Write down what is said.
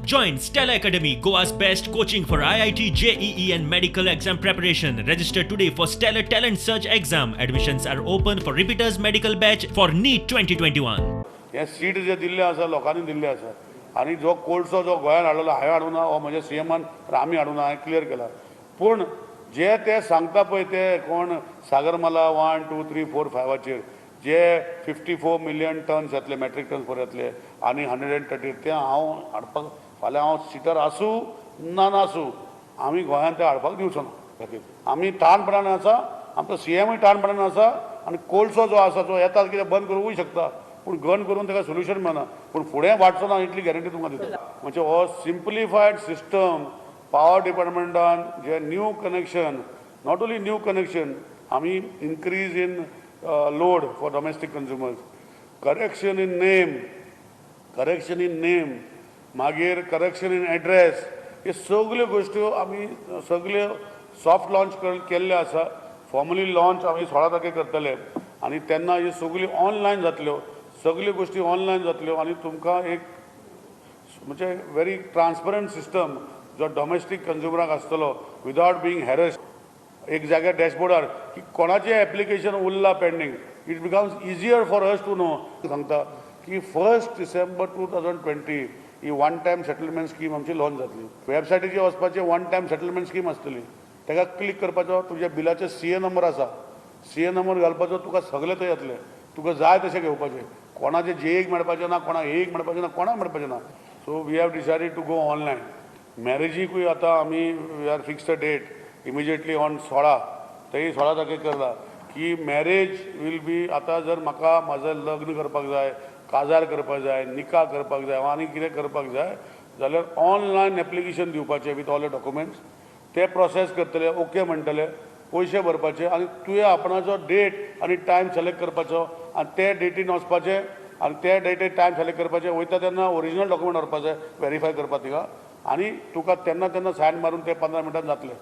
Join Stella Academy, Goa's best coaching for IIT, JEE, and medical exam preparation. Register today for Stellar Talent Search exam. Admissions are open for repeaters medical batch for NEET 2021. हे seat जे दिल्ले आसा, लोकांनी दिल्ले आसा आनी जो कोळसो जो गोंयान हाडलेलो, हांवें हाडूं ना, हो म्हज्या सीएमान, आमी हाडूं ना, हांवें क्लियर केला. पूण जे ते सांगता पळय, ते कोण सागरमाला 1, 2, 3, 4, 5 चेर जे 54 मिलियन टन्स येतले, मेट्रीक टन्स पर येतले आनी 130, ते हांव हाडपाक, फाल्यां हांव सिटार आसूं ना नासूं, आमी गोंयांत ते हाडपाक दिवचो ना. खातीर आमी ठाणपणान आसा, आमचो सीएमूय ठाणपणान आसा. आनी कोळसो जो आसा, जो येता, कितें बंद करूंकूय शकता, पूण बंद करून ताका सोल्युशन मेळना, पूण फुडें वाडचो ना इतली गॅरंटी तुमकां दिता. म्हणजे हो सिम्प्लिफायड सिस्टम पावर डिपार्टमेंटान जे new connection, not only new connection, आमी increase in load for domestic consumers, correction in name, correction in name, मागीर करेक्शन इन एड्रेस, हे सगल्यो गोश्ट्यो आमी सगल्यो सॉफ्ट लॉन्च केल्ल्यो आसा. फॉर्मली लॉन्च आमी 16 तारखेक करतले आनी तेन्ना ह्यो सगल्यो ऑनलायन जातल्यो, सगल्यो गोश्टी ऑनलायन जातल्यो आनी तुमकां एक म्हणजे व्हेरी ट्रान्सपरंट सिस्टम जो डॉमेस्टीक कंज्युमराक आसतलो, विदावट बिंग हॅरस्ड. एक जाग्यार डॅशबोर्डार की कोणाचें एप्लिकेशन उरलां pending, it becomes easier for us to know. सांगता की 1 December 2020 ही वन टायम सेटलमेंट स्कीम आमची लॉन्च जातली. वेबसायटीचेर वचपाचें, वन टायम सेटलमेंट स्कीम आसतली, ताका क्लिक करपाचो, तुज्या बिलाचो सीए नंबर आसा, सीए नंबर घालपाचो, तुका सगळें थंय येतलें. तुका जाय तशें घेवपाचें. कोणाचें जेईक मेळपाचें ना, कोणाक एक मेळपाचें ना, कोणाक मेळपाचें ना. So we have decided to go online. मॅरेजीकूय आतां आमी we are fix the date immediately on 16, तेय 16 तारखेक करता की मॅरेज will be. आतां जर म्हाका म्हाजें लग्न करपाक जाय, काजार करपाक जाय, निका करपाक जाय वा आनी कितें करपाक जाय जाल्यार ऑनलायन एप्लिकेशन दिवपाचें विथ ऑल the documents. ते प्रोसेस करतले, ओके म्हणटले, पयशे भरपाचे आनी तुवें आपणाचो डेट आनी टायम सिलेक्ट करपाचो आनी ते डेटीन वचपाचें आनी ते डेटीर टायम सिलेक्ट करपाचें. वयता तेन्ना ओरिजिनल डॉक्युमेंट व्हरपाचे व्हेरीफाय करपाक तिका आनी तुका तेन्ना तेन्ना सायन मारून ते 15 मिनटान जातले.